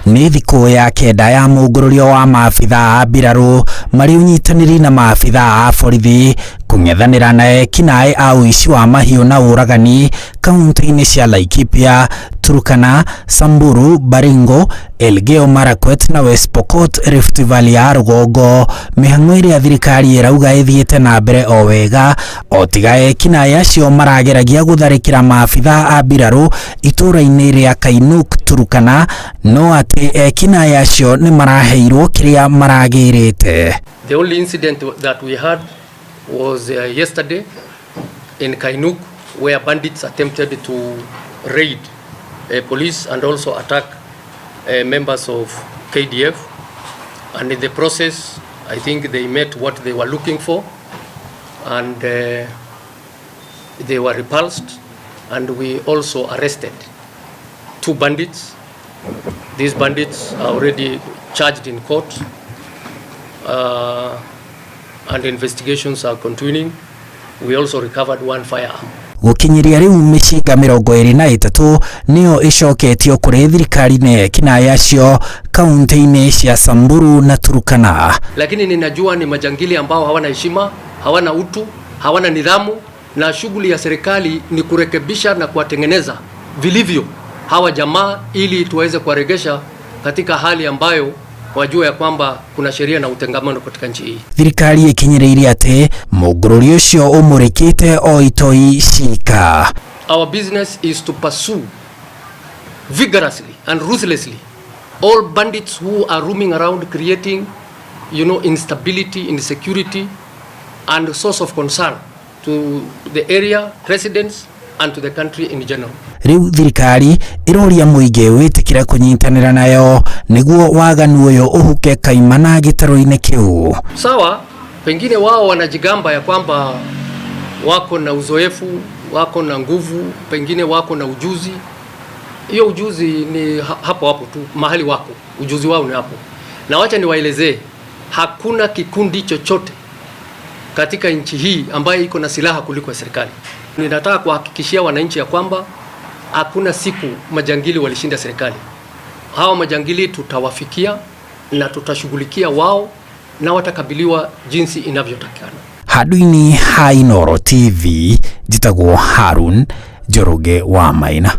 Nĩ thikũ ya kenda ya mũngũrũrio wa maabitha a mbirarũ marĩ ũnyitanĩri na maabitha a borithi kũng'ethanĩra na ekinaĩ a ũici wa mahiũ na ũragani kaunti-inĩ cia Laikipia, Turkana, Samburu, Baringo, Elgeyo Marakwet na West Pokot, Rift Valley ya rũgongo. Mĩhang'o ĩrĩa thirikari ĩrauga ĩthiĩte na mbere o wega, o tiga ekinaĩ acio marageragia gũtharĩkĩra maabitha a mbirarũ itũũra-inĩ rĩa Kainuk, Turkana, no atĩ ekinaĩ acio nĩ maraheirwo kĩrĩa maragĩrĩte. The only incident that we had was yesterday in Kainuk, where bandits attempted to raid police and also attack members of KDF. And in the process, I think they met what they were looking for, and they were repulsed. And we also arrested two bandits. These bandits are already charged in court, and investigations are continuing. We also recovered one firearm. Gũkinyĩria rĩu, mĩcinga 23 nĩyo ĩcoketio kũrĩ thirikari nĩ ekinaĩ acio kaunti-inĩ cia Samburu na Turkana. Lakini ninajua ni majangili ambao hawana heshima, hawana utu, hawana nidhamu, na shughuli ya serikali ni kurekebisha na kuwatengeneza vilivyo hawa jamaa ili tuweze kuwaregesha katika hali ambayo wajue ya kwamba kuna sheria na utengamano katika nchi hii. Thirikari ĩkinyĩrĩirie atĩ mũngũrũri ũcio ũmũrĩkĩte o itoi cika. Our business is to pursue vigorously and ruthlessly all bandits who are roaming around creating instability, insecurity, and source of concern to the area residents and to the country in general. Rĩu thirikari ĩroria mũingĩ wĩtĩkĩre kũnyitanĩra nayo nĩguo waganu ũyũ ũhuke kaimana gĩtarũ-inĩ kĩu. Sawa, pengine wao wanajigamba ya kwamba wako na uzoefu, wako na nguvu, pengine wako na ujuzi. Hiyo ujuzi ni hapo hapo tu mahali wako, ujuzi wao ni hapo. Na wacha niwaelezee, hakuna kikundi chochote katika nchi hii ambayo iko na silaha kuliko serikali. Ninataka kuhakikishia wananchi ya kwamba hakuna siku majangili walishinda serikali. Hawa majangili tutawafikia na tutashughulikia wao na watakabiliwa jinsi inavyotakikana. Handũ-inĩ ha Inooro TV, njĩtagwo Harun Njoroge wa Maina.